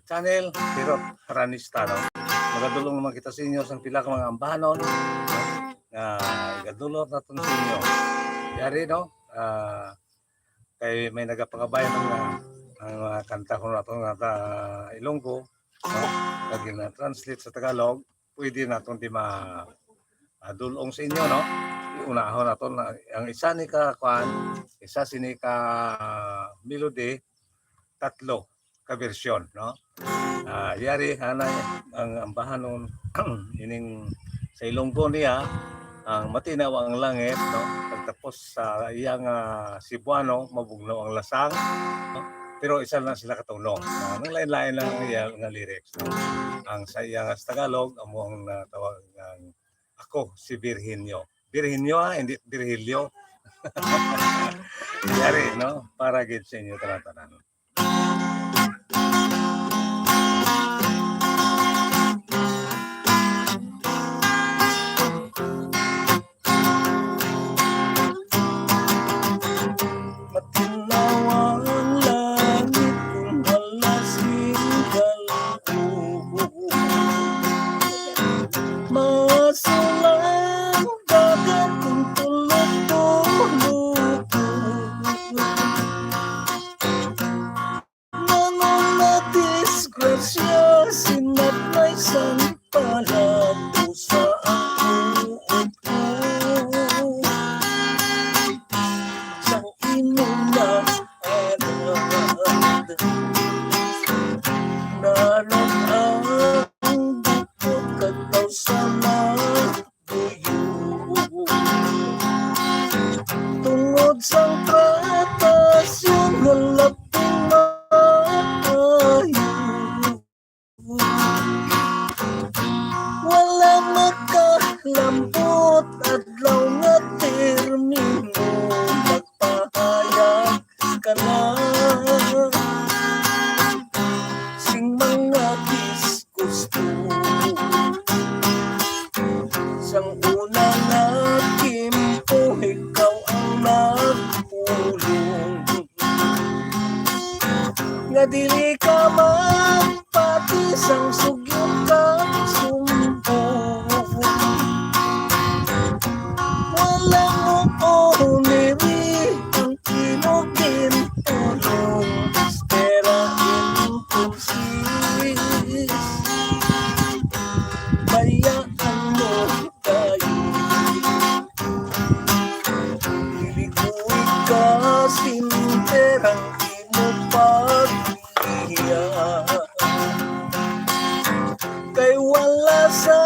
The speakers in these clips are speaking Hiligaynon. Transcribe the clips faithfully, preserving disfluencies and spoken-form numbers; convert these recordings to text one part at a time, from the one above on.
Channel, pero Ranista, no? Magadulong naman kita sa inyo sa pila ka mga ambahanon, no? Nga igadulot naton sa inyo. Yari, no? Ah, kay may nagapangabay man nga ang mga kanta ko nato nga ta Ilonggo, no? Lagi na translate sa Tagalog, pwede naton di ma-, ah, dulong sa inyo, no? Unahon naton na ang isa ni ka kuan, isa sini ka melody, tatlo ka bersyon, no? Ah, yari, anay, ang ambahanon, ining sa Ilonggo niya, ang matinaw ang langit, no? Pagtapos sa iyang, ah, Cebuano, mabugnaw ang lasang, no? Pero isa lang sila katunong. Ah, nang lain-lain lang ang iya nga lyrics, no? Ang sa iya nga sa Tagalog, amo ang natawag nga Ako si Virginio. Virginio, ah, hindi Virgilio. Yari, no? Para gid sa inyo tanan-tanan. Matinaw ang langit kung alas singgal. Masulang dagat kung tulog-tulog. Nganong nadisgrasya, sinapnay sang palad, usa ang uod ko sang imo na anad. Nalag ang bukod kadlaw sa maguyo. Tungod sang tratasyon nga labing maayo, wala makalambot adlaw nga termino magpahayag ka na sing mga disgusto. Sang una nga timpo, ikaw ang nagpulong nga dili ka magpati sang sugyo ka sumbong. Wala mo, oh, niri ang imo ginpulong. Espera entonces, bayaan mo tayo. Dili ko ikasinter ang imo paghiya. Kay wala sa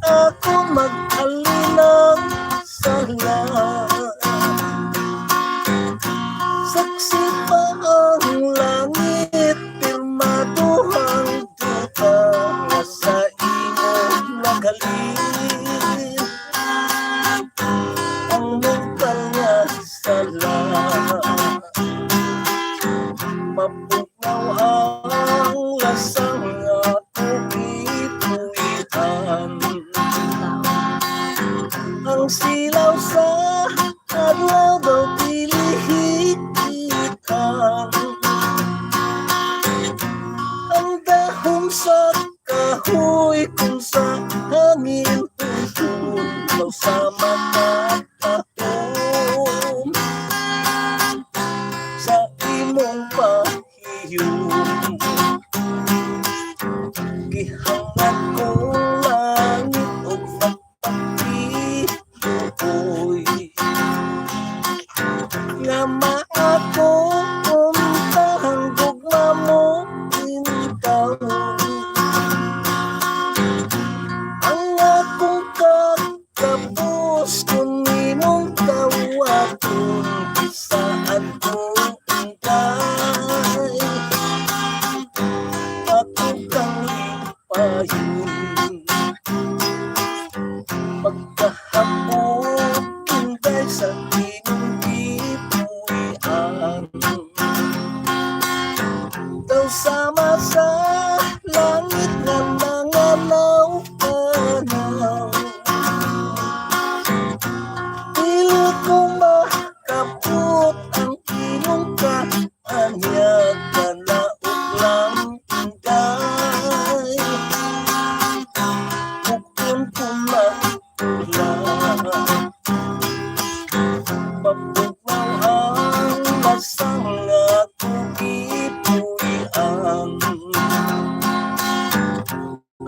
ako mag-alinang sala. Saksi pa ang langit, pirmado ang duta nga sa imo naghalin ang mortal nga sala. Mapugnaw ang lasang nga puwi-puwian. Ang silaw sa adlaw daw dili hikitan. Ang dahom sa kahoy kung sa hangin puson daw sa makatatom sa imong pahiyom. Gihangad ko langit ug pagtiluoy nga maako unta ang gugma mo intaw. Ang akong kagapos ko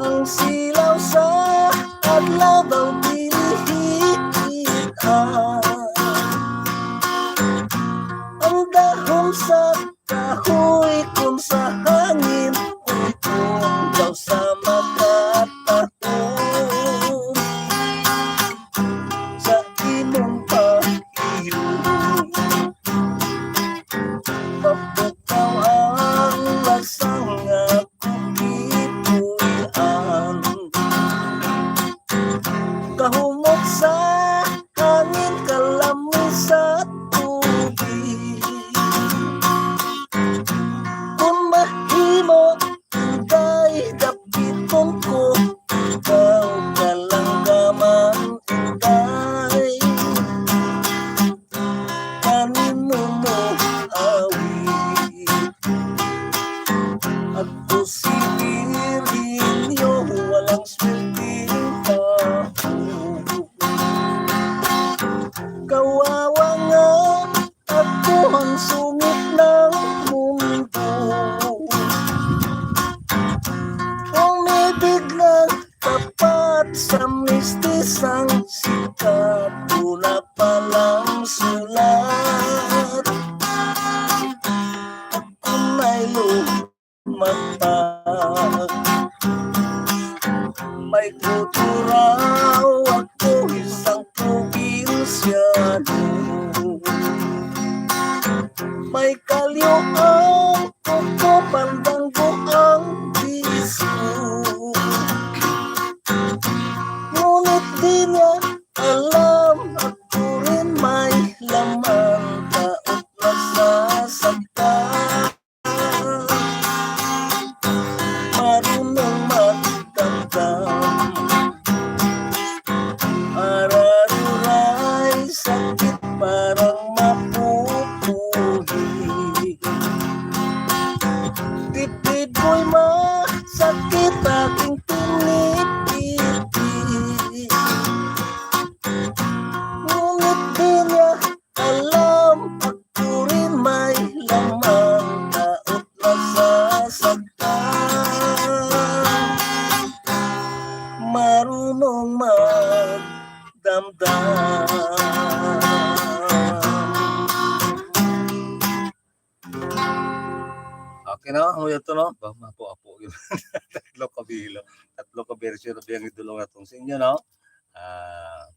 Ang silaw sa adlaw daw dili hikit-an. Ang dahom sa kahoy kon sa hangin, kon daw sa makatahom sa imong pag-iyo. Mapukaw ang lasang nga kugipuy-an. Kahumot sa hangin, kalamig sa tubig. Kung mahimo, Inday, dapiton ko, ikaw ka lang gamang Inday. Kanimo mo awit. Ako si Virginio, walang swerteng tao. Kawawa nga ako ang sungit ng mundo. Umibig ng tapat sa mistisang sikat, una pa lang sulat. Ako na'y lumagpak. May kultura, ako isang probinsyano. May kalyo ang kuko, pandanggo ang disko. Ngunit di niya alam, ako rin may laman, taot nasasaktan. Marunong magdamdam. Araruray, sakit parang mapupuhi. Tipid mo'y masakit aking tinipid. Ngunit di niya alam, ako rin may laman, taot nasasaktan. Marunong magdamdam. Okay, no? Ano yun to, no? Ba, mapo-apo yun. Tatlo ka bilo. Tatlo ka version na biyang idulong natin sa inyo, no? Ah,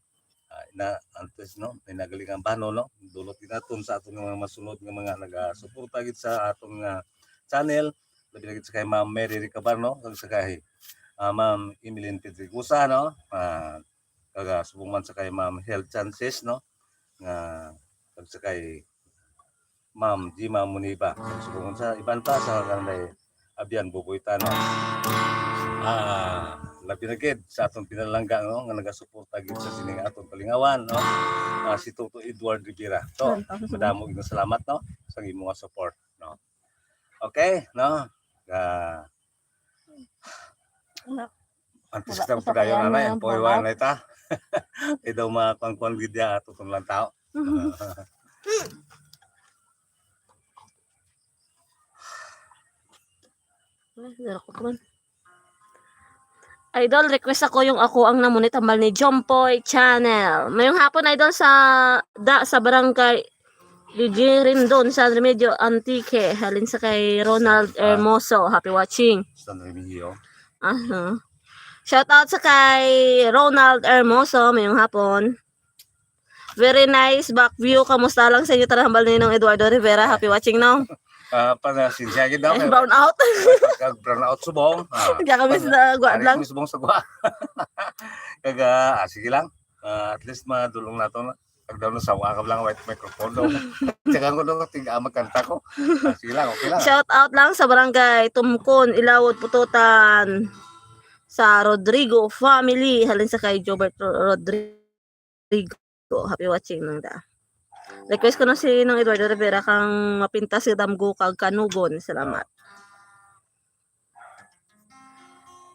ah, na, antes, no? May nagaling ang bano, no? Dulot din natin sa aton nga mga masunod nga mga nagasuporta gid sa aton nga channel. Labi na gid sa kay Ma'am Mary Ricabar, no? Kag sa kay, ah, Ma'am Emeline Pedregosa, no? Ah, kag, ah, subong man sa kay Ma'am Health Chances, no? Nga, kag sa kay Ma'am Jima Muniba. Subong sa iban pa sa kanday Abian Buboy Tano. Ah, labi na gid sa atong pinalangga, no, nga nagasuporta gid sa sining atong kalingawan, no? Ah, si Toto Edward Rivera. So, madamo gyud salamat, no, sa imo nga support, no. Okay, no? Ah, Ano? Antes kita padayon, anay, ang puwiwan na ita. Kay daw mga kuan-kuan gid ya, ato tong lang tao. Ay, dara ko man. Idol, request ako yung ako ang namunit hambal ni Jompoy Channel. Mayong hapon, idol, sa da sa barangay Luigi Rendon, San Remigio, Antique. Halin sa kay Ronald Hermoso. Happy watching. San Remigio. Aha. Shout out sa kay Ronald Hermoso, mayong hapon. Very nice back view. Kamusta lang sa inyo, tanan hambal ni Ninong Eduardo Rivera? Happy watching, no? Ah, pa na sinsya gid daw. Brown out. Kag brown out subong. Ah, Diya kami sa guwa lang. Subong sa guwa. Kaga, ah, sige lang. Ah, at least madulong nato na. Pag daw nasawa ka lang, white microphone daw. Tsaka ko daw, tiga magkanta ko. Ah, sige lang, okay lang. Shout out lang sa barangay Tumkon, Ilawod, Pututan. Sa Rodrigo family, halin sa kay Jobert Ro-, Rodrigo. Happy watching nang da. Request ko na si Nang Eduardo Rivera kang mapintas si Damgo kag Kanugon. Salamat.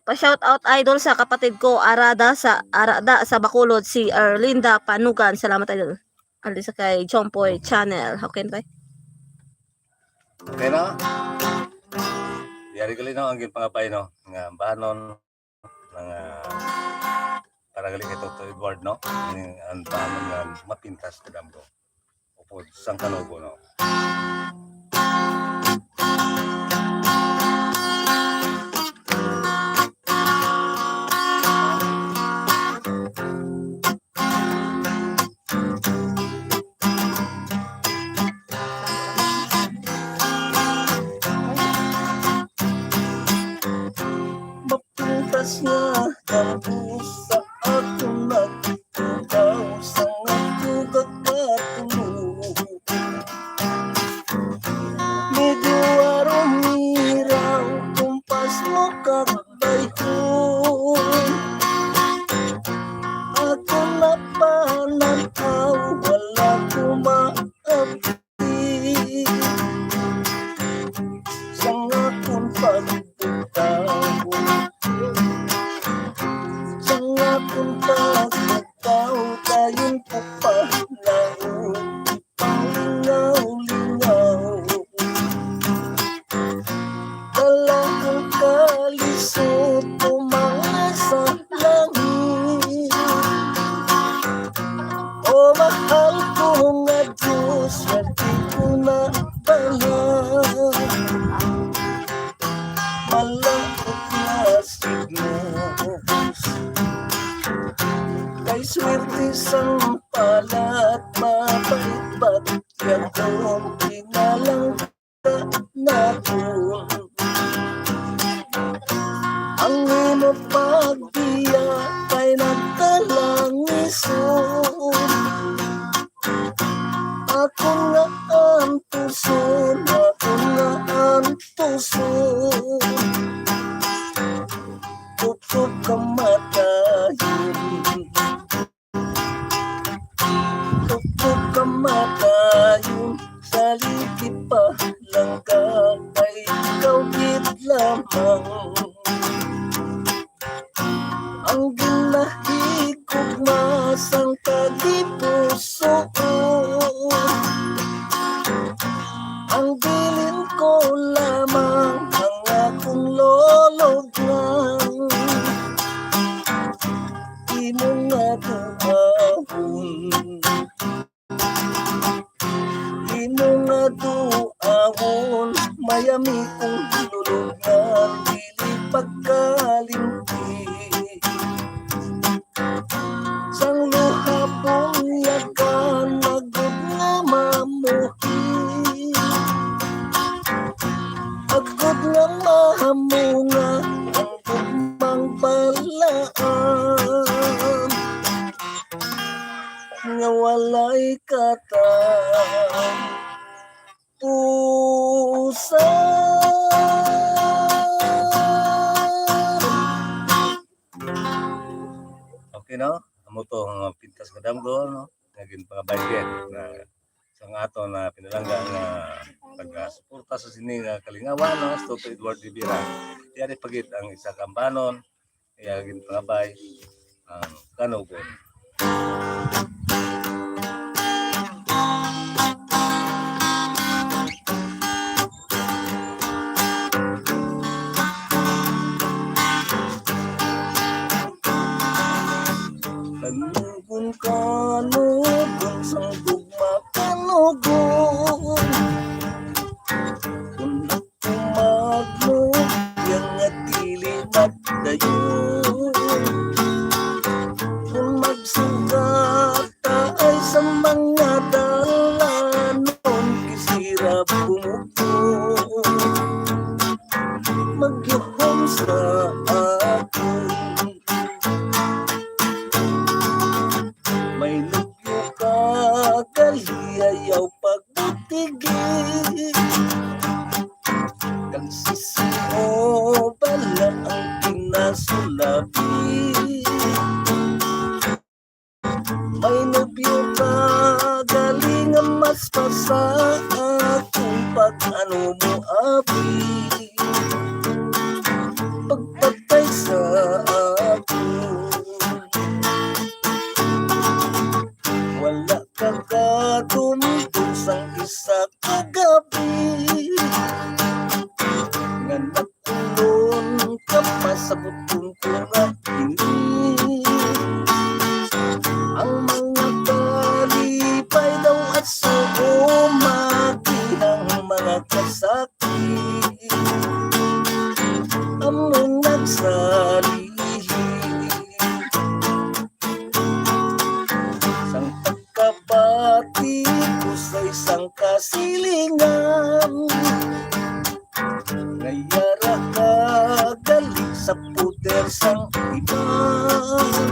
Pa-shout out, idol, sa kapatid ko, Arada sa, Arada sa Bacolod, si Erlinda Panugan. Salamat, idol. Ali sa kay Chompoy Channel. Okay, okay. Okay na? Yari gali, no, ang ginpangabay, no, nga banon. Ang, ah, para gali kay Toto Edward, no? Ang, ang paano nga mapintas ka damgo. Upod sang kanugo, no? Mapintas nga damgo sa akon nagtugaw, sang ako gagatulo. Medyo arumiraw, kumpas mo kag bayhon. Ako na pananaw, wala ko maabot. Sang akon pagbukaw, sang akon pagbukaw, dayon ko pa naog panglingaw-lingaw. Dala ang kalisod ko, mga sa langit. O mahal ko nga Diyos, swerte ko na bala. Malaut nga signos. Kay swerte sang palad, mabait ba't yagon, pinalangga naton. Ang imo pagbiya kay nagtalang isog. Ako nga antuson, ako nga antuson. Tuktok kamatayon. Tuktok kamatayon, salig ipalangga, kay ikaw gid lamang ang ginahigugma sang kalibusoon. Ang bilin ko lamang ang akong lolobngan. Imo nga duahon, imo nga duahon, mayami kong lulubngan, dili pagkalimti. Sang luha bunyagan, agod nga mamuhi, agod nga mahamunga ang gugmang balaan nga walay katapusan. Okay, no? Amo to ang pintas nga damgo, no? Nga ginpangabay gid na sa nga ato na pinalangga nga pagsuporta sa sini nga kalingawan, no? Sa Toto Edward Rivera. Yari pa gid ang isa ka ambanon, iya ginpangabay ang kanugon. Kanugon, kanugon, sang gugma, kanugon. Kung ako magmugyan nga dili magdayon, kung magsugat ta ay sa mga dalanon, kisirap kumuko, magyuhom sa akon. May lugyo ka, gali ayaw pagbutigi. Kag sisiho bala ang pinasulabi. May nobyo ka, gali nga mas pa sa akong pag-ano mo abi. Pagpatay sa akon. Wala ka kadumdom sang isa ka gabi nga nagkulon ka, pasabuton ko nga Among nagsalili sang pagkabati ko sa isang kasilingan. Nga yara ka gali sa puder sang iban.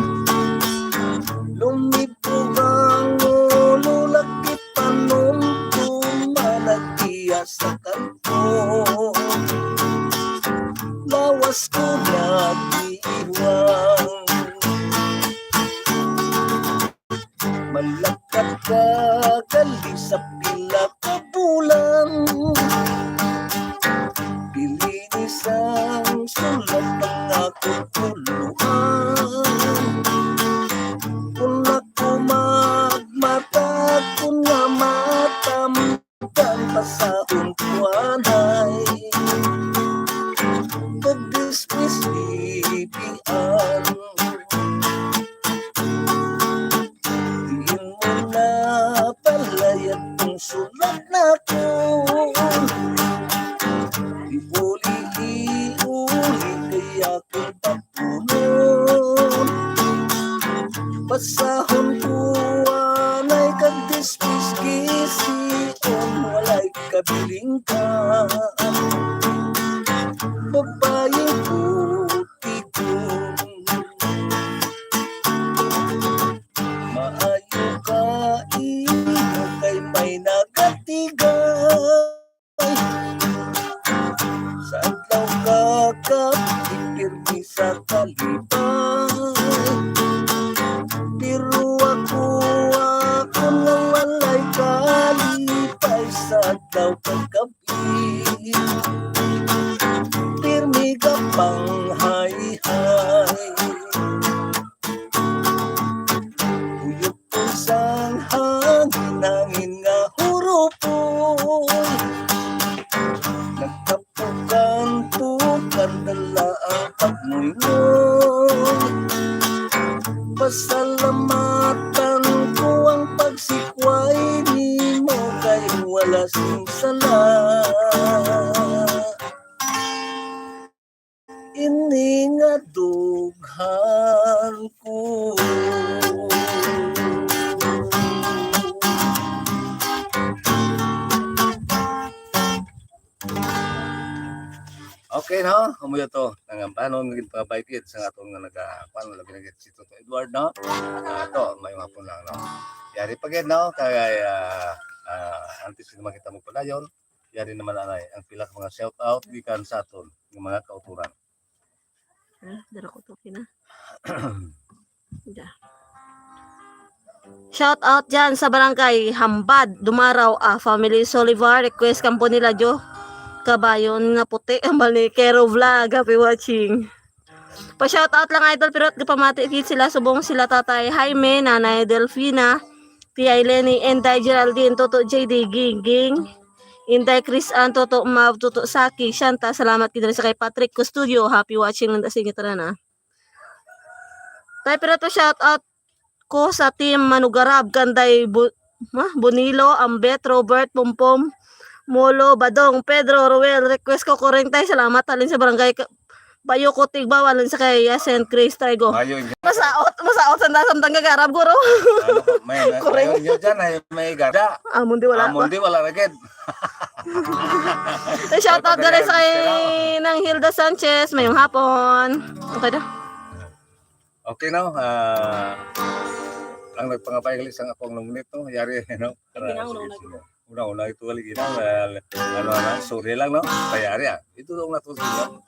Lumibog ang ulo, lakip panumtuman, nagtiya sa kanto. Lawas ko nagtiwang. Malakat ka gali sa pila ka bulan. Pili ni sang sulat ang akong tuluan. Kung ako magmata, kung nga matam, kang pasahon ko anay. Pagdismis lipian. Diin mo na balay at kung sulat na ko. Iuli-iuli kay akong papunon. Basahon ko anay kag diskis-kisi kung walay kabiling ka. Babayeng puti ko. Maayo ka imo kay may nagatiga. Sa adlaw ka kapit pirmi sa kalipay. Pero ako, ako nang walay kalipay sa adlaw kag gab-i. Pirmi ka panghayhay. Uyok sang hangin, hangin nga hurupoy. Nagkapukan-pukan, dala ang pagmuymoy. Pasalamatan ko ang pagsikway nimo kay wala sing sala. Ini nga dughan ko. Okay, no? Amo to. Nangambanon nga ginpangabay gid sa aton nga naga-, kuwan, labi na gid si Toto Edward, no? Ah, to, may hapon lang, no? Yari pa gid, no? Kay, ah, ah, antes naman kita magpadayon, yari naman anay ang pila ka mga shout out gikan sa aton nga mga kauturan. Ah, dara ko to, okay na. Da. Shout out dyan sa Barangay Hambad, Dumaraw, ah, family Solivar. Request kampo nila Jo Kabayon nga puti, ambal ni Kero Vlog. Happy watching. Pa-shout out lang, idol, pero gapamati gid sila subong sila Tatay Jaime, Nanay Delfina, Tia Eleni, Inday Geraldine, Toto J D, Ging Ging, Inday Chris Ann, Toto Mav, Toto Saki, Shanta, salamat gid sa kay Patrick Custodio. Happy watching lang sa inyo tanan, ah. Tay, pero to shout out ko sa team Manugarab, Kanday Bu-, ma, Bonilo, Ambet, Robert, Pompom, Molo, Badong, Pedro, Roel, request ko, Koreng, tay, salamat, halin sa barangay Ka-, Bayo ko, Tigbaw, halin sa kay, ah, Saint Grace, Taygo. Mayo, yun. Masaot, masaot, sa samtang gagarab, guro. Ano ko, may, may, Koreng. Mayo, yun dyan, ay, may gada. Amon di wala Amon pa. Di wala na gid. Shout out Pagkagayan, dali sa kay Mister Nang Hilda Sanchez. Mayong hapon. Okay da. Okay, no? Ah, ang nagpangabay gali sang akong lungit, no? Yari, no? Para Hindi na, sa una, una. Sino. Una, una, ito gali ginaw. Well, ano, ano, sorry lang, no? Payari, ah. Ito lang na to, sino?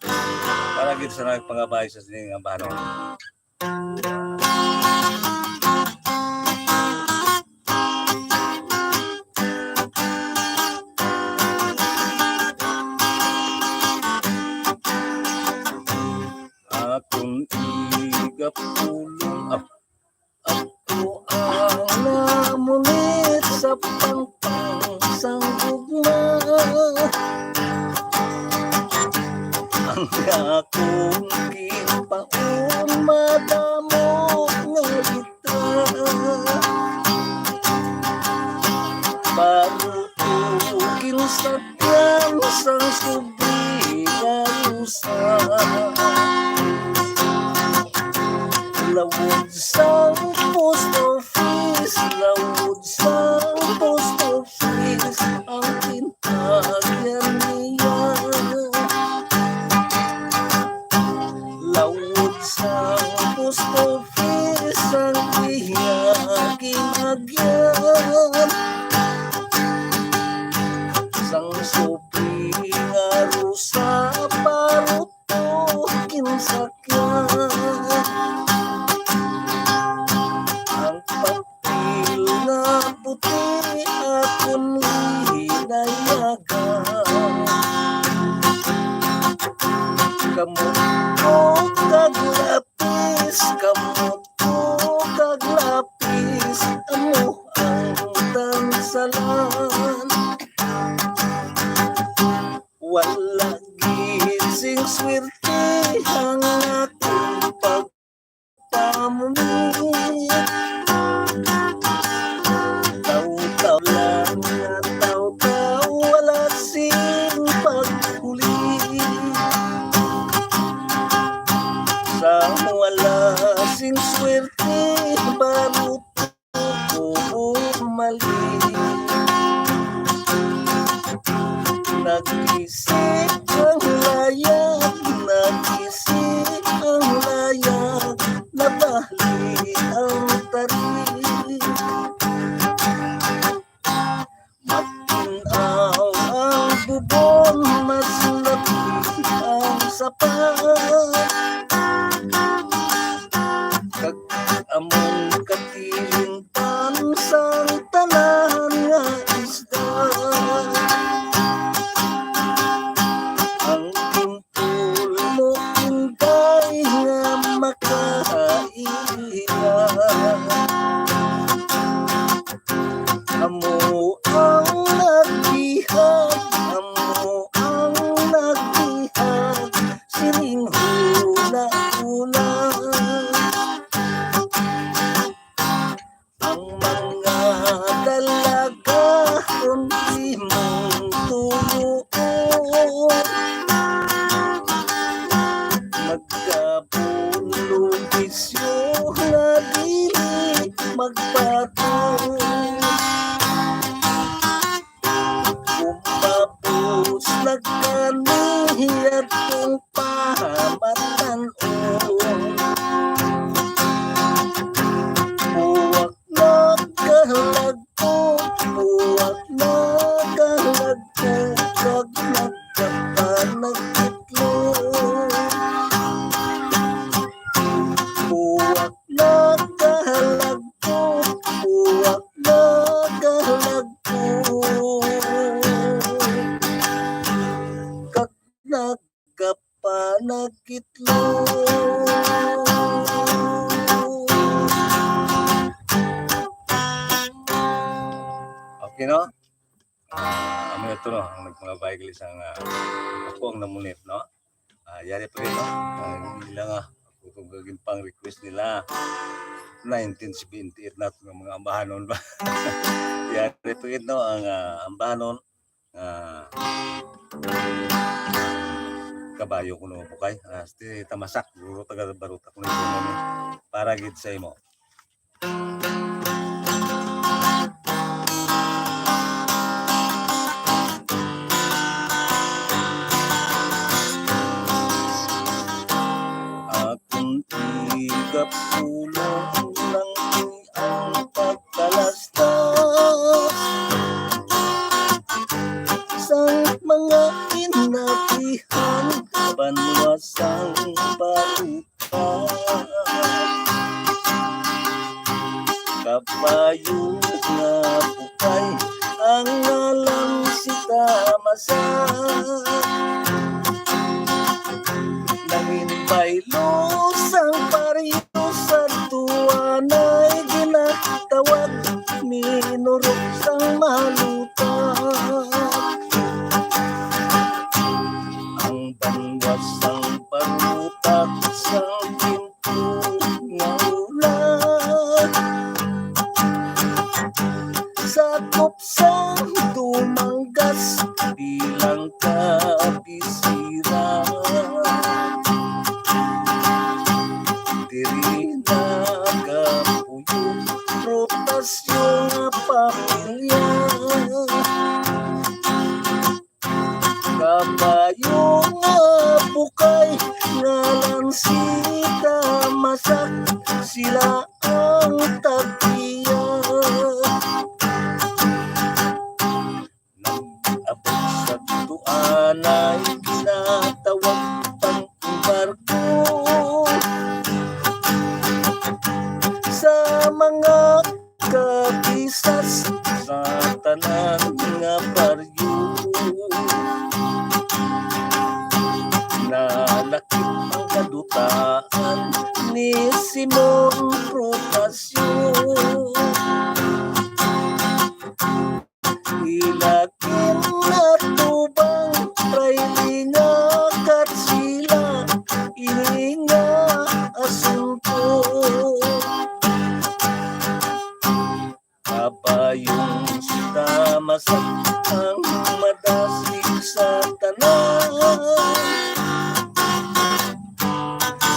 Para gid sa nagpangabay sa sining ambahan, no? Akon igapulong, ah, ako ang namunit sa pangpang sang gugma. Ang akong kipaon madamo nga litra. Baruto ginsakyan sang subli nga usa. Lawod sang post office, lawod sang post office, ang ginagyan niya. Lawod sang post office, ang iya ginagyan. Sang supli nga rusa, parot ko ginsakyan. Ang papel nga puti, akon ginayagan. Kamot ko kag lapis, kamot ko kag lapis, amo ang tansalan. Wala gid sing swerte ang akong pagpamit. Taw-taw lang nga taw-taw, wala sing paguli. Sa wala sing swerte, baruto ko bumalik. Nagisi ang layag, nagisi ang layag, nabali ang tarik. Matin-aw ang bubon, mas lapit ang sapat. Kag among katilingpan sang tanan nga isda. Ang pulmo, Inday, nga makaila. Amo ang nagbihag, amo ang nagbihag sining hula-hula. Ang mga dalaga kon imong tuyoon, magkabulong bisyo nga dili magbaton. Umabos na kani atong pamatan-on. Buwak na kahalagkot, buwak na kahalagkot, kag nagkapanagkitlo. Buwak na kahalagkot, buwak na kahalagkot, kag nagkapanagkitlo. Okay, no? Ah, amo na to, no? Ang nagmangabay gali sang, ah, ako ang namunit, no? Ah, yari pa gid, no? Ah, hindi lang, ah, ako kung gagin pang request nila. Nineteen seventy-eight na to, nga mga ambahanon ba? Yari pa gid, no? Ang, ah, ambahanon, ah, kabayo ko no bukay. Ah, si Tamasak, guro taga Baruta ko ni, para gid sa imo. Akon igapulong lang ni ang pagkalastas sang mga inapihan, banwa sang baruta. Kabayo nga bukay ang ngalan si Tamasak. Nangin baylo sang baryo sa tuanay ginatawag minurok sang maluta. Ang banwa sang baruta sang ginto nga ulan. Sakop sang Dumangas bilang kabisira. sila ang tag-iya. Nag-abot sa tuanay, ginatawag pang barko sa mga kapisas sa tanan nga baryo. Nalakip ang kadutaan ni Simon Protasio. Ila ginatubang, Riley nga Katsila, ini nga asunto. Kabayong si Tamasak ang madasig sa tanan.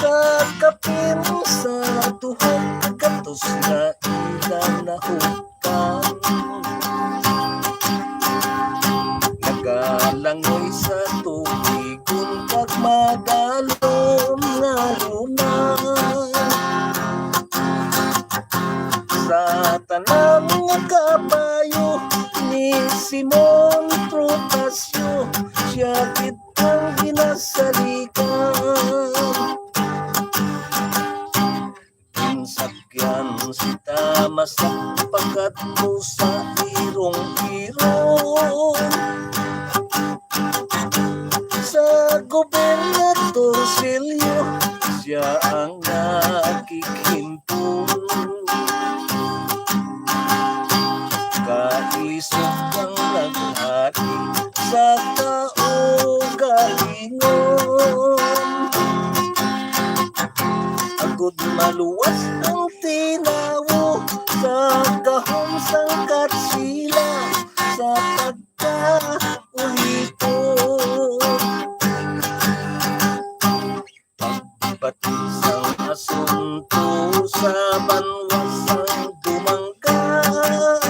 Sa kapin sa duha ka gatos nga ila nahuptan, nagalangoy sa tubigon kag madalom nga luna. Sa tanan nga kabayo ni Simon Protasio, siya gid ang ginasaligan. Ginsakyan si Tamasak pakadto sa irong-irong sa gobernador Silio, siya ang nakikhimpon. Kaisog ang naghari sa kaugalingon. Agod maluwas ang tinawo sa gahom sang Katsila sa pagkaulipon. Pagbatid sang asunto sa banwa sang Dumangas,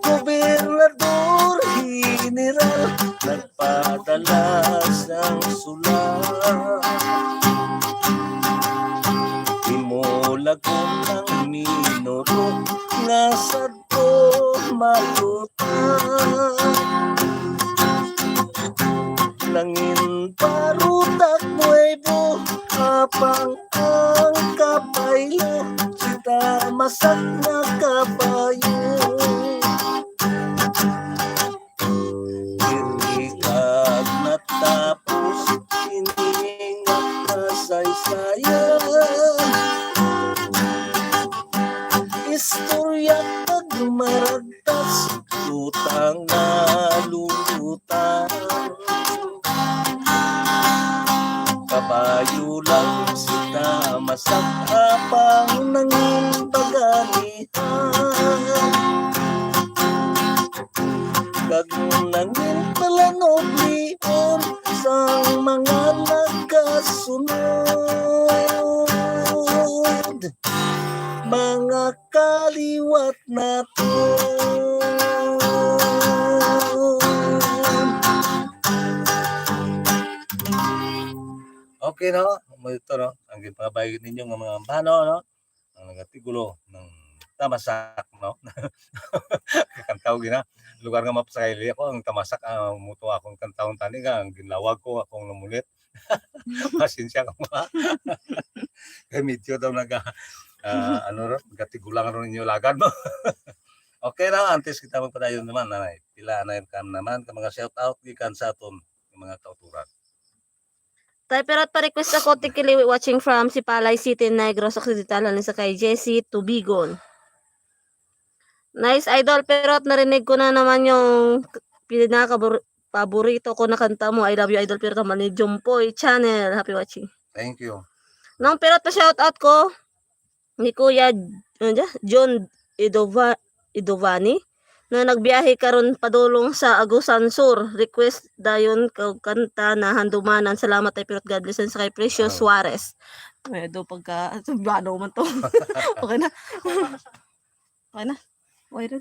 Gobernador General nagpadala sang sulat. Imo lagon ang minuro nga sadto maluta. Nangin barutak nuevo, apang ang kabaylo, si Tamasak nga kabayo. Diri kag natapos ini nga kasaysayan. Istorya kag maragtas, lutang nalulutan. Kabayo lang si Tamasak, apang nangin baganihan. Kag nangin palanublion sang mga nagasunod, mga kaliwat naton. Okay, no? Amo ito, no? Ang ginpangabay ninyo nga mga ambano, no? Ang nagatigulo ng Tamasak, no? Kakantaw gina. Lugar nga mapasakay ako, ang Tamasak, ang muto akong kantahon tani nga, ang ginlawag ko, akong namulit. Pasensya ka, mga. Kay medyo daw naga, ah, ano ro, gatigulang ro ninyo lagad mo. Okay na, antes kita magpadayon naman, nanay. Pila na ka naman ka mga shout out gikan sa aton nga mga kauturan. Tay, pero pa-request ako, Tikiliwi, watching from Sipalay City, Negros Occidental, halin sa kay Jessie Tubigon. Nice, Idol, pero at narinig ko na naman yung pinaka paborito ko na kanta mo, I Love You, Idol, pero naman ni Jumpoy Channel. Happy watching. Thank you. Nang pero pa shout out ko ni Kuya, ano dyan? John Idova-, Idovani na nagbiyahe karon padulong sa Agusan Sur. Request dayon kag kanta na Handumanan. Salamat, Tay Pirot. God bless. And sa kay Precious Oh. Suarez. Ay, do pagka, sabiano man to. Okay na. Okay na. Okay na.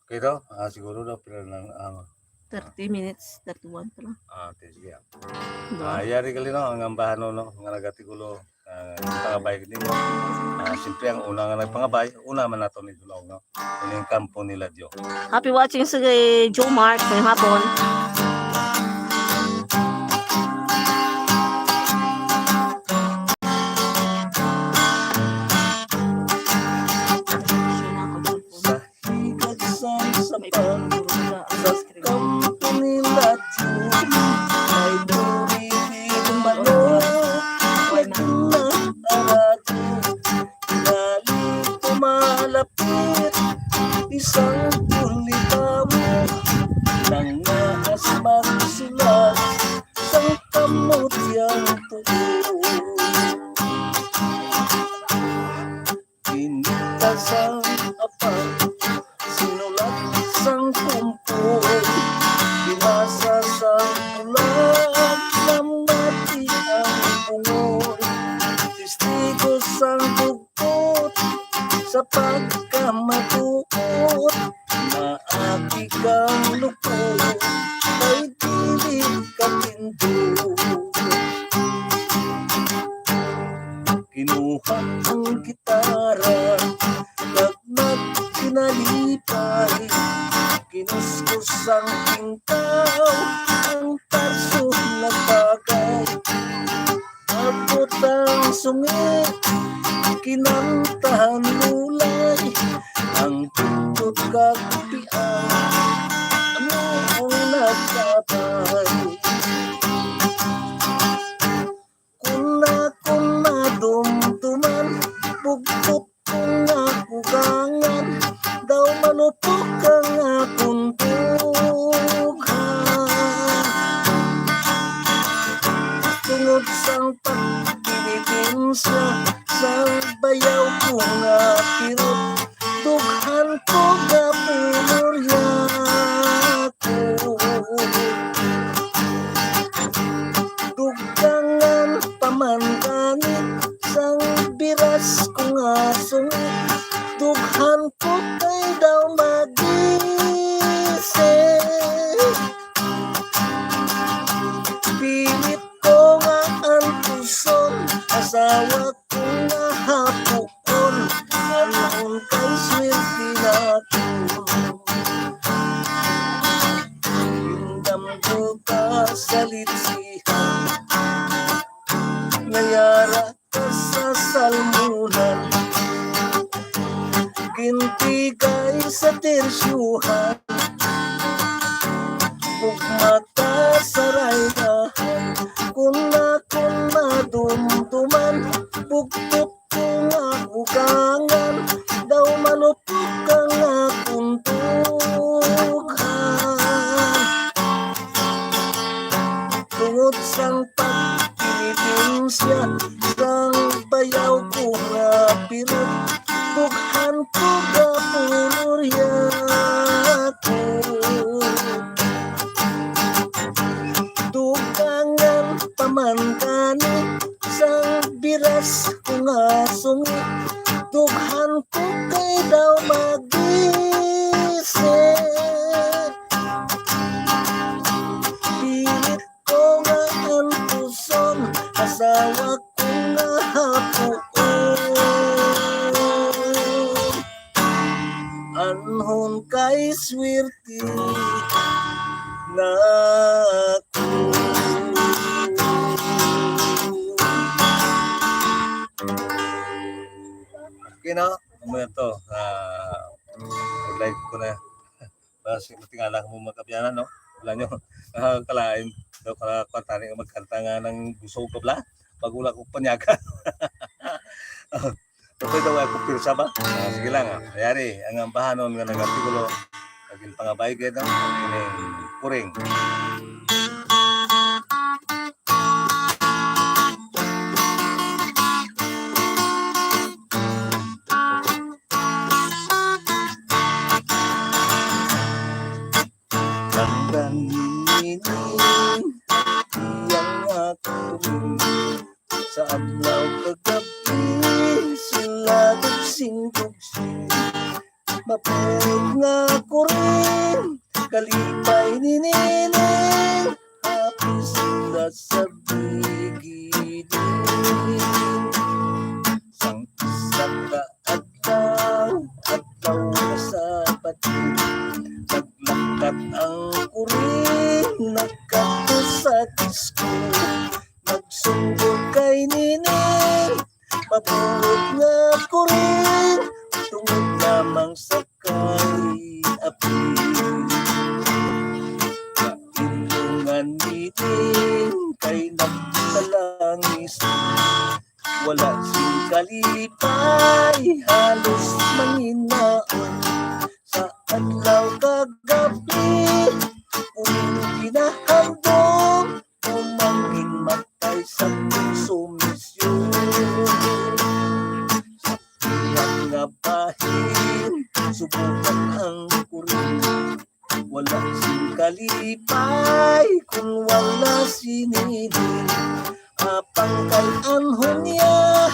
Okay daw? Ah, siguro daw, pila lang, ah, Thirty minutes, thirty-one pa lang. Ah, okay, sige, ah. Ah, yari gali, no, ang ambahanon, no, nga nagatigulo, ah, pangabay gid ninyo. Ah, siyempre, ang una nga nagpangabay, una man nato ni Dulong, no? Ining kampo nila, Dio. Happy watching sa kay Joe Mark. May hapon. Sa higad sang sapan, sa kampo nila Dio, may tubig manok, may tuna arado. Ngali kumalapit isang tulitawo, nang naas magsulat sang kamot yang tuo. Kinita sang apan, sinulat sang kumpol, binasa sang bulag, namati ang bungol. Testigo sang bugtot sa pagkamatuot, maagi kang lukot, kay dili ka tindog. Kinuha ang gitara, kag nagkinalipay. Kinuskos ang tintaw, ang tarso nagpagay. Abot ang sungi, kinantahan lulay. Ang bugtot kag piang, amo ang nagkabay. Kun akon madumduman, bugtot ko nga ugangan, daw malupok ang akon dughan. Tungod sang pagdilihensya, sang bayaw ko nga pirot, dughan ko gapulurya ko. Dugangan pa man gani sang biras ko nga sungi, dughan ko kay daw magisi. Pilit ko nga antuson, asawa ko nga hapuon, anon kay swerte na ko. Gindamgo ka sa litsihan, nayara ka sa salmunan, gintigay sa tersyuhan, ug mata sa raydahan. Kun akon madumduman, bugtot ko nga ugangan, daw malupok ang akon dughan. Tungod sang pagdilihensya, sang bayaw ko nga pirot, dughan ko gapulurya ko. Dugangan pa man gani sang biras ko nga sungi, dughan ko kay daw magisi. Pilit ko nga antuson, asawa ko nga hapuon, anhon kay swerte na ko. Okay na, amo na to. Ah, like ko na. Para sa matingala mo, mga kabyanan, no? Wala nyo, ah, kalain daw, kala kuwan tani nga magkanta nga ng busog ka bla, pag wala ko panyaga. Okay daw ako pirsa ba? Ah, sige lang, ah. Yari, ang ambahanon nga nag-artikulo, naging pangabay gid, no? Kining kuring. Tandaan nining iyang ako sa adlaw kag gab-i, sila dugsing-dugsing. Mapait nga kuring, kalipay ni Nini. gabi gid. Sang isa ka adlaw, adlaw na Sabado, naglakat ang kuring, nagkadto sa disko, nagsumbong kay Nining, mabuot nga kuring, tungod lamang sa kay apil. Kainungan Nining kay nagtalangis, wala sing kalipay, halos manghinaon. Sa adlaw kag gabi, kuring ginahandom, umangin matay sa konsumisyon. Sa iya nga bahin, subukan ang kuring. Wala sing kalipay kung wala si Nining. Apang kay anhon niya,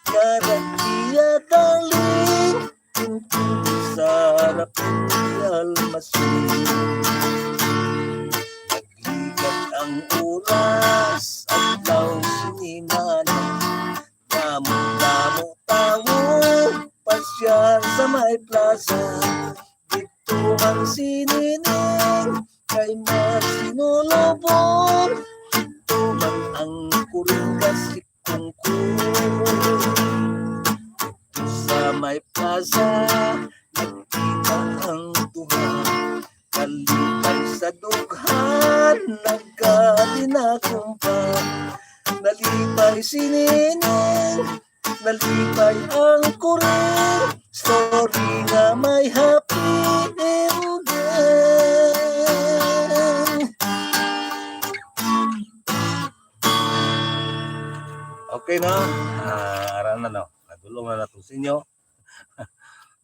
yara iya darling, pinting sa rapin ni Almasin. Nagligad ang oras, adlaw, sinimana, damo-damo tawo, pasyal sa may plaza. Didto man si Nining kay magsinulubong, didto man ang kuring gasikungkong. Sa may plaza, nagkita ang duha, kalipay sa dughan, nagkadinakumpa. Nalipay si Nining, nalipay ang kuring, story nga may happy ending. Okay na, ah, ara na, no? Nadulong na nato sa inyo.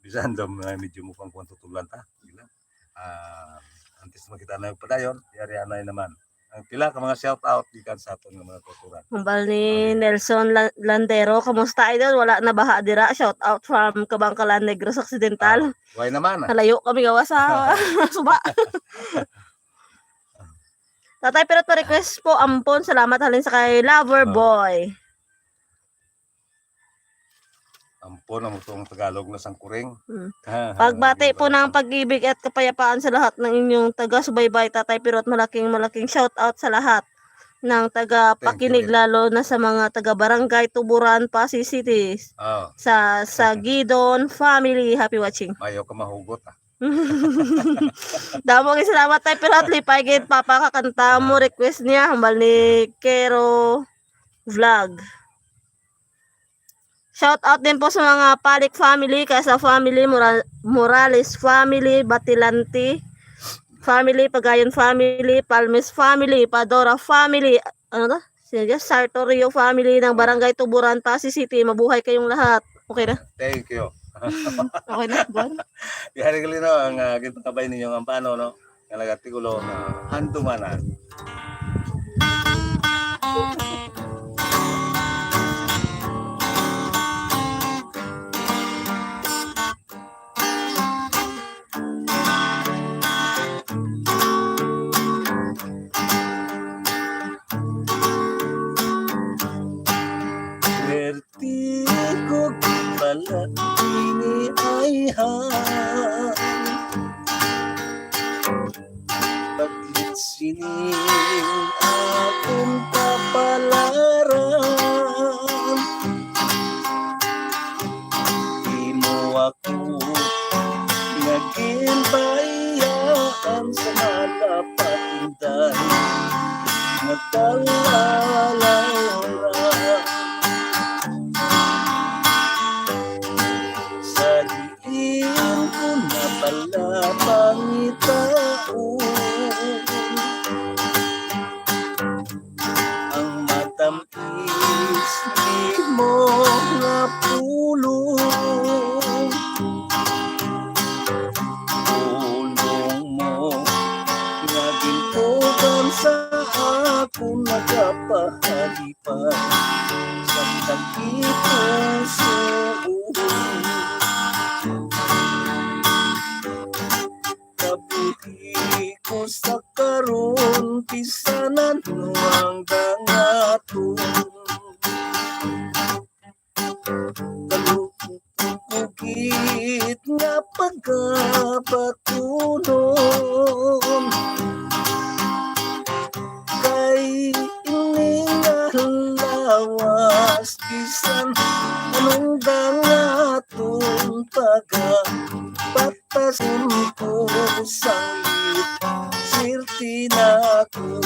Bisan daw may medyo mukhang kwan tutuglan ta. Sige lang. Ah, antes makita na yung padayon, yari anay naman. Ang pila ka mga shout out gikan sa aton nga mga kautoran. Hambal ni Okay. Nelson La-, Landero, "Kamusta, idol? Wala na baha dira? Shout out from Kabangkalan, Negros Occidental." Ah, why naman, ah? Nalayo kami gawa sa suba. Tatay Pirot, pa-request po, ampon. Salamat halin sa kay Lover Ah. Boy. Ampon ang utong Tagalog na sangkuring. Mm. Pagbati po ng pag-ibig at kapayapaan sa lahat ng inyong taga-subaybay, Tatay Pirot. Malaking, malaking shout out sa lahat ng taga-pakinig, Thank you. lalo na sa mga taga-barangay Tuburan, Passi City, Oh. sa, sa Gidon family. Happy watching. Mayo ka mahugot, ah. Damo kay salamat, Tay Pirot. Lipay gid, Papa, kakanta mo, Ah. request niya, hambal ni Kero Vlog. Shout out din po sa mga Palik family, Casa family, Mora-, Morales family, Batilante family, Pagayon family, Palmes family, Padora family, ano to? Sige, Sartorio family ng Barangay Tuburan, Passi City. Mabuhay kayong lahat. Okay na? Thank you. Okay na, Bon? Yari gali, no, ang, ah, ginpakabay ninyo nga paano, no? Nga nagatigulo nga handumanan. Perti ko pala ini ay ha. Paglit sining akong kapalaran, imo ako nga ginbayaan sa malapatay nga kalalawran. Sa diin ko na pala pangitaon ang matam-is nimo nga pulong. Pulong mo nga gintuban sa akon nagapahalipay sa tagipusoon. Kabuhi ko sa karon, bisan ano ang dangog. Pagabatunon kay ini nga lawas, bisan anong dangaton, pagabatason ko sanglit, swerte na ko.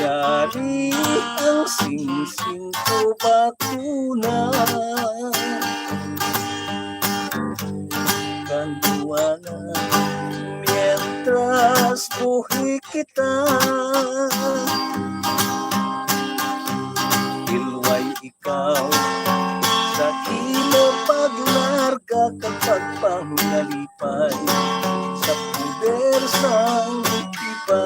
Yari ang singsing ko, batunan kan duwala, mientras buhi kita. Hilway ikaw sa imo paglarga kag pagpangalipay sa poder sang iba.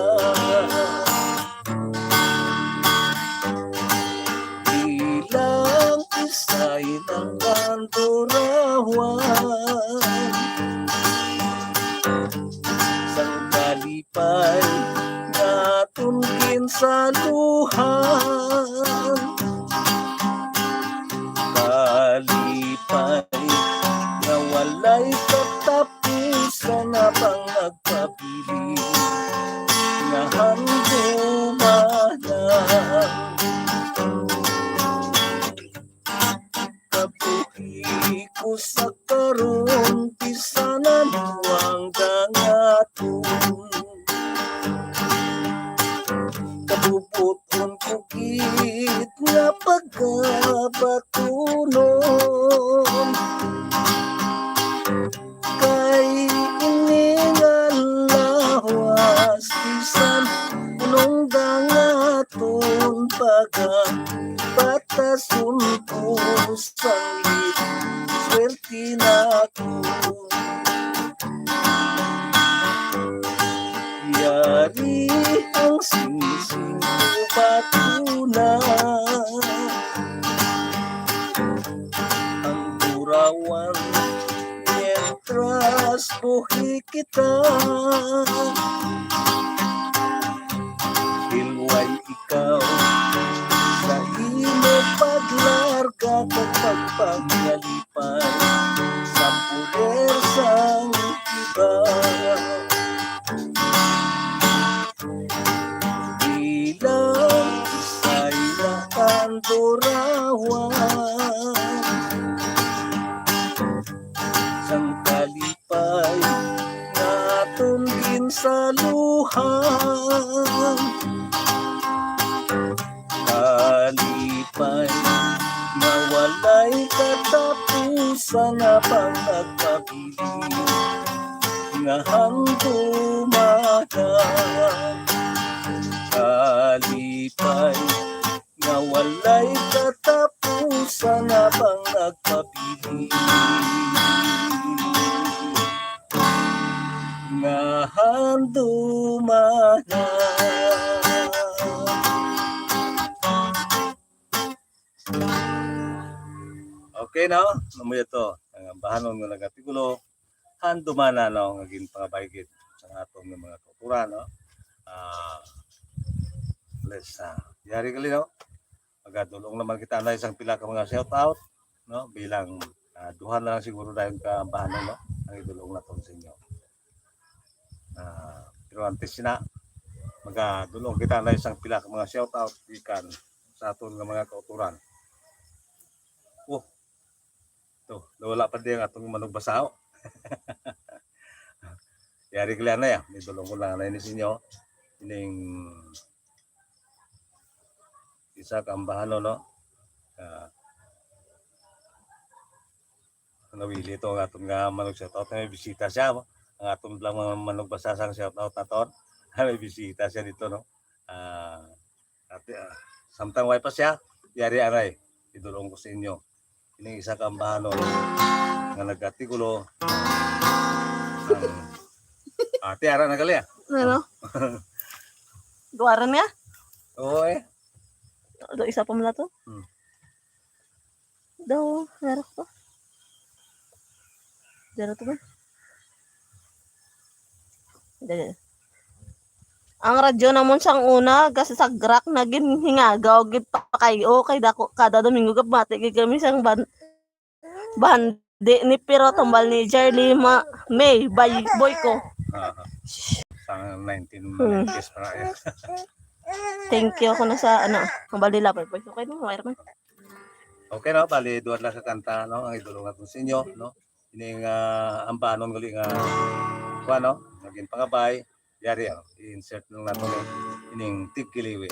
Bilang isa ilang kandurawan sang kalipay nga aton ginsaluhan. Kalipay nga walay katapusan, nga pangagpabilin nga handumanan. Kabuhi ko sa karon, bisan ano ang dangaton. Kabubot-on ko gid nga pagabatunon. Kay ini nga lawas, bisan anong dangaton, pagabatason ko sanglit, swerte na ko. Yari ang singsing ko, batunan ang burawan, mientras buhi kita. Hilway ikaw sa imo paglarga kag pagpangalipay sa poder sang iba. Bilang isa ilang kandurawan sang kalipay nga aton ginsaluhan. Kalipay nga walay katapusan, nga pangagpabilin nga handumanan. Kalipay nga walay katapusan, nga pangagpabilin nga handumanan. Okay, no? Amo to ang ambahanon nga nag-artikulo, handumanan, no, nga ginpangabay gid sa aton nga mga kauturan, no? Ah, let's, ah, yari gali, no? Magadulong naman kita na isang pila ka mga shout out, no? Bilang, ah, duha na lang siguro dayon ka ambahanon, no? Ang idulong naton sa inyo. Ah, pero antes na, magadulong kita na isang pila ka mga shout out gikan sa aton nga mga kauturan. Oh, to, nawala pa din ang atong manugbasaho. Yari gali anay, ah. May dulong ko lang anay ni sinyo. Ining isa ka ambahanon, no? Ah, nawili to ang aton nga manug-shout out. May bisita siya, no? Ang aton lang mga manugbasa sang shout out naton. May bisita siya dito, no? Ah, ate, ah, samtang way pa siya, yari anay, idulong ko sa inyo. Ining isa ka ambahanon nga nag-artikulo. Ang, ate, ara na gali, ah. Ano? Duwara niya? Oo, eh. Do, isa pa man to? Hmm. Daw, meron ko. Dara to ba? Dali. Ang radyo namon sang una, gasagrak na ginhingagaw gid pa kayo, kay dako, kada Domingo gabati gid kami sang ban-, Bandi ni Piro, tambal ni Jerly, ma, May, bay, boy ko. Ah, sa nineteen nineties pa na yan. Thank you ko na sa, ano, tambal nila, boy. Okay mo, Herman? Okay, no? Bali, duha lang sa kanta, no? Ang idulong natin sa inyo, no? Ining ah, ambanon gali nga, kuha, no? Naging pangabay. Yari, oh. I-insert lang natin, eh. Ining tigkiliwi.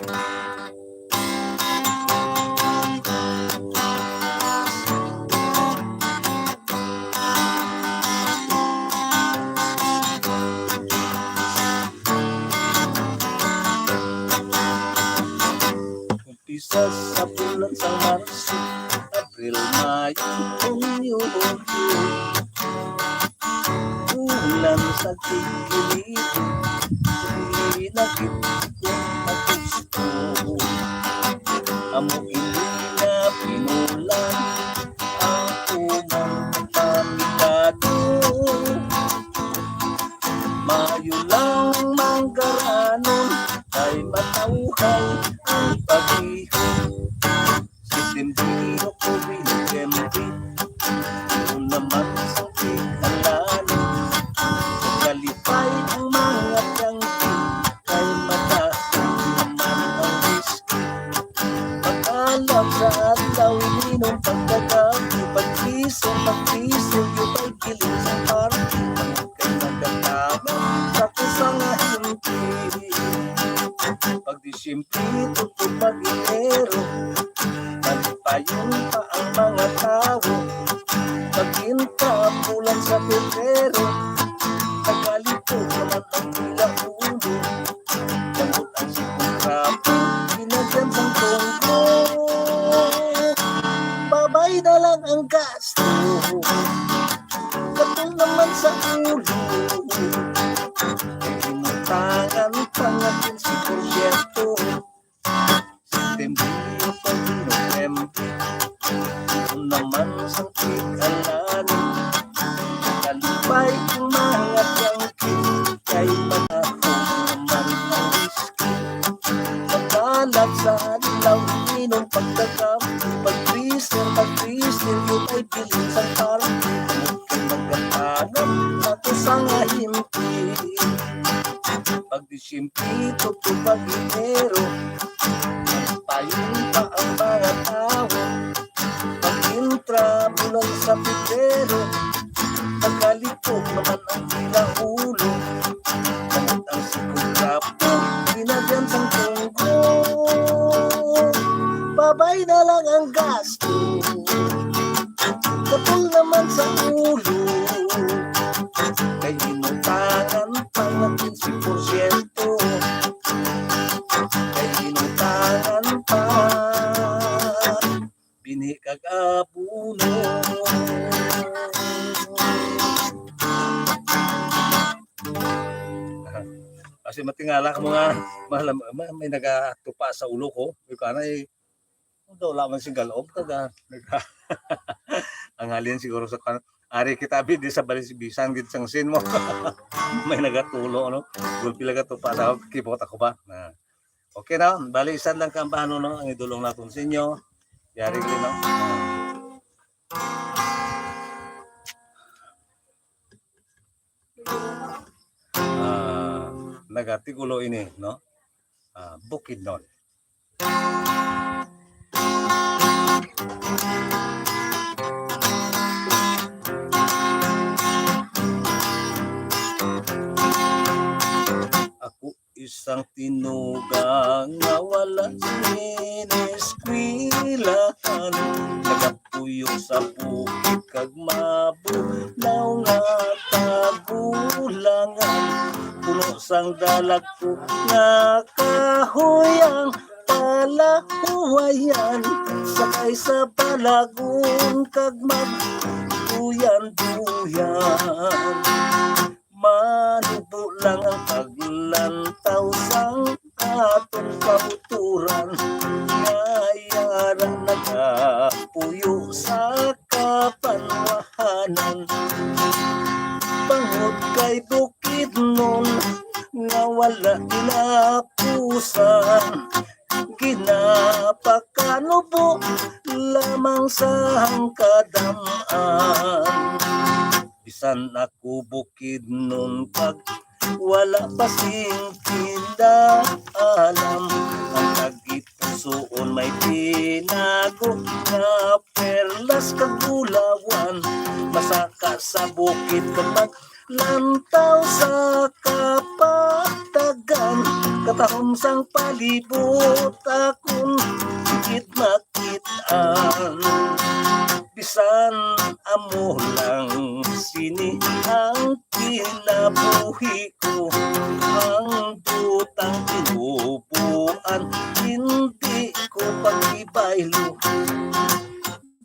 Umpisa sa bulan sa Marso, Abril, Mayo, Hunyo, Hulyo. Bulan sa tigkiliwi, hinagit kong Agosto. Amo ini nga pinulan ang unang pamikado. Maayo lang manggaranon kay matawhay ang pag-ihi. September, October, November, Diyos ko naman sang tig-alanon. Kalipay ang mga tiyangki kay mataas naman ang risk. Pag-alab sa adlaw, ininom pagkagabi, pag-isom, pag-isom, yun ay giling sa party. Kay nagkatama sa kusa nga inti. Pag-Disyembre, tutok pag-Enero, nagpayong pa ang mga tawo. Pag-intra ang bulan sa Pebrero, nagalito naman ang ila ulo. Lambot ang sikong trapo, ginagyan sang tungko. Babay na lang ang gasto. Katong naman sa ulo. Himutangan pa nga quince por ciento. September, October, November. Ito naman sa tig-alanon. Kalipay ang mga tiyangki kay manahog naman ang whisky. Matalag sa adlaw, inom pagkagam, pag-freezer, pag-freezer, yun ay bilin sa party. Kay magkatanan, sa kusang ahimpi. Pag-Disyembre, tutok pag-Enero, nagpayong pa ang mga tawo. Pag-intra, bulan sa Pebrero, nagalito naman ang ila ulo. Lambot ang sikong trapo, ginagyan sang tunggo. Babay na lang ang gasto. Katol naman sa ulo. Kay himutangan pa nga quince por ciento. Kay himutangan pa. Binhi kag abono. Kasi matingala ka mga, mga, mga may nagatupa sa ulo ko. Ikaw na eh. Daw wala man sing galom kag, ah, nagka-, ang halin siguro sa kan-, ari kita abi di sa balis bisan gid sang sin mo. May nagatulo, no? Gulpi lang ato pa sa kibot ako ba? Na. Okay na, bali isan lang ka ambanon, no, ang idulong naton sa inyo. Yari ko, no? Ah, nagatigulo ini, no? Ah, Bukidnon. Ako isang tinuga nga wala sineskwelahan, nagapuyo sa bukid kag mabunaw nga kagulangan. Puno sang dalagko nga kahoy ang palahuwayan, sakay sa balagon kag magduyan-duyan. Manubo lang ang paglantaw sang aton kauturan, nga yara nagapuyo sa kabanwahanan. Bangod kay Bukidnon nga wala ginapusan, ginapakanubo lamang sang kadam-an. Bisan ako bukid nun pag wala pa sing kinaalam, ang tagipusoon may tinago nga perlas kag bulawan. Masaka sa bukid kag maglantaw sa kapatagan, katahom sang palibot akon gid makit-an. Bisan amo lang sini ang kinabuhi ko, ang butang tinubuan, hindi ko paghibaylo.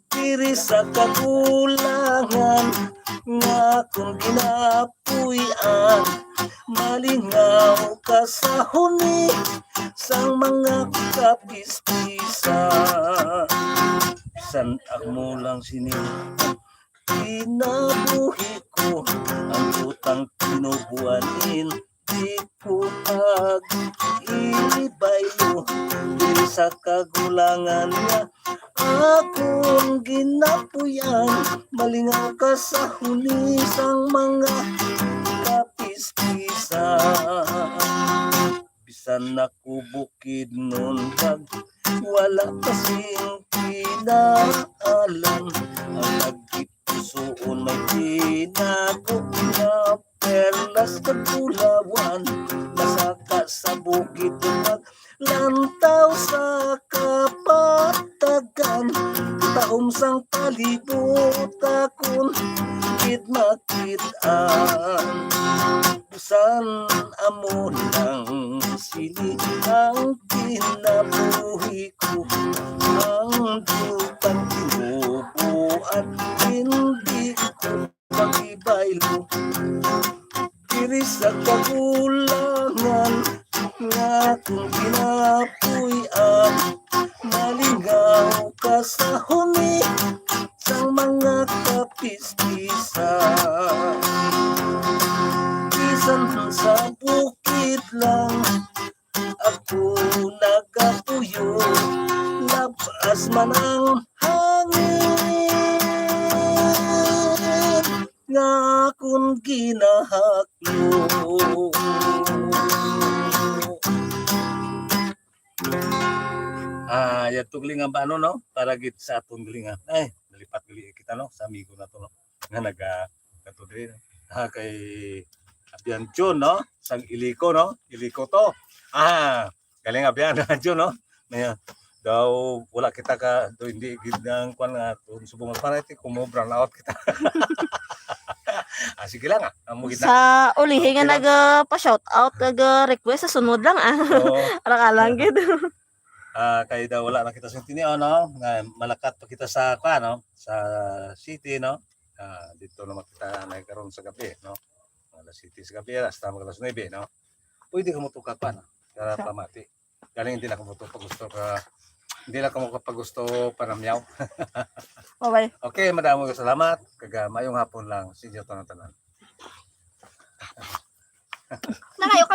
Diri sa kagulangan nga akon ginapuy-an, malingaw ka sa huni sang mga kapispisan. Bisan amo lang sini kinabuhi ko, ang butang tinubuan, hindi ko paghibaylo. Diri sa kagulangan nga akon ginapuy-an, malingaw ka sa huni sang mga kapispisan. Bisan ako bukid nun pag wala pa sing kinaalam, ang tagipusoon may tinago nga perlas kag bulawan. Masaka sa bukid maglantaw sa kapatagan, katahom sang palibot akon gid makit-an. Bisan amo lang sini ang kinabuhi ko, ang butang tinubuan, hindi ko paghibaylo. Diri sa kagulangan nga akon ginapuy-an, malingaw ka sa huni sang mga kapispisan. Bisan sa bukid lang ako nagapuyo, labas man ang hangin nga akon ginahaklo. Ah, yadto galing ang ba, ano, no? Para gid sa aton galing, ah. Ay, nalipat gali kita, no? Sa amigo na to, no? Nga naga, kato diri, no? Ah, kay Abian Jun, no? Sang Iliko, no? Iliko to. Ah, galing Abian Jun, no? Ayan. Daw, wala kita ka, daw hindi gid ang kwan nga, kung subong nga kwan, ito, kumo brown out kita. Ah, sige lang, ah. Amo gid na. Sa ulihi nga Okay lang. Nag, ah, pa-shout out, nag, ah, request sa sunod lang, ah. Oo. Alang-alang gid. Ah, kay daw wala na kita sa tiniaw, no? Nga malakat pa kita sa, kwan, no? Sa city, no? Ah, dito naman kita na karon sa gabi, no? Alas siyete sa gabi, hasta mag alas nuebe, no? Pwede ka mo to ka, kwan, no? Para Sa pamati. Galing hindi na ka mo to pagusto ka, hindi na ka mo kapagusto panamyaw. Bye-bye. Okay, madamo nga salamat. Kag, ah, maayong hapon lang sa inyo tanan-tanan. Nangayo ka